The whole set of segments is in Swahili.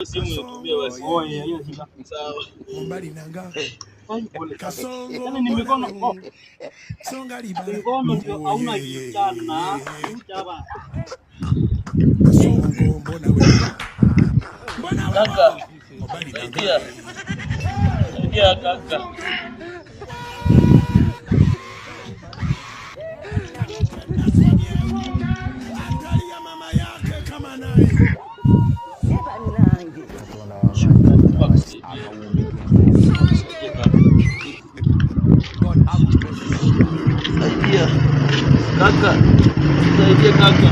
Simu nitumie basi. Oh, yeah, hiyo shida. Sawa. Mobali nanga. Ai, pole sana. Kasongo Yaani ni mikono. Oh, Songa libala. mikono ndio hauna Oh, yeah, yeah, kijana. yeah, yeah. Kuja hapa. Kasongo mbona wewe? Mbona wewe? Kaka, Mobali nanga. saidia. Saidia kaka. Angalia mama yake kama naye. Saidia. Saidia kaka. Saidia. Kaka. Saidia kaka.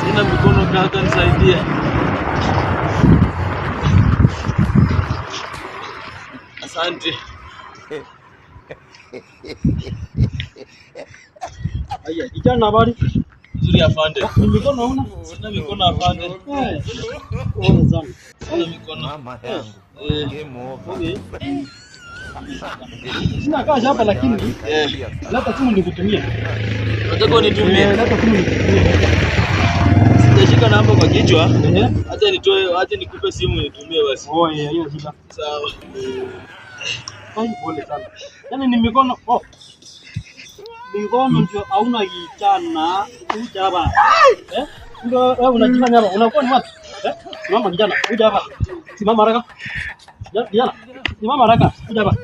Sina mikono kaka, nisaidie. Asante. Aya, kijana habari? Nzuri afande. Ni mikono hauna? Sina mikono afande. Eh. Pole sana. Sina mikono. Mama yangu. Eh, Game over. Okay. Sina kazi hapa lakini eh. leta simu nikutumie. Nataka unitumie. Eh, leta simu nikutumie. Sijashika namba kwa kichwa. Eh. Acha nitoe, acha nikupe simu nitumie basi. Oh, yeah, hiyo shida. Sawa. Ai, pole sana. Yaani ni mikono. Oh. Mikono ndio hauna kijana. Kuja hapa. Eh? Ndio wewe unajifanya hapa. Unakuwa ni wapi? Eh? Simama kijana, kuja hapa. Simama haraka. Kijana, simama haraka. Kuja hapa.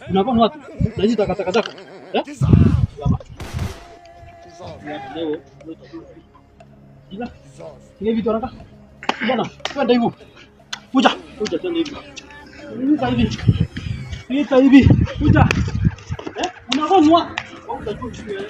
Unakuwa ni wapi? Na hizi takataka zako. Eh? Simama. Leo, leo utakuwa. Kijana, ile vitu haraka. Kijana, twende hivyo. Kuja, kuja twende hivyo. Pita hivi. Pita hivi. Kuja. Eh? Unagonwa. Wewe utajua ujue.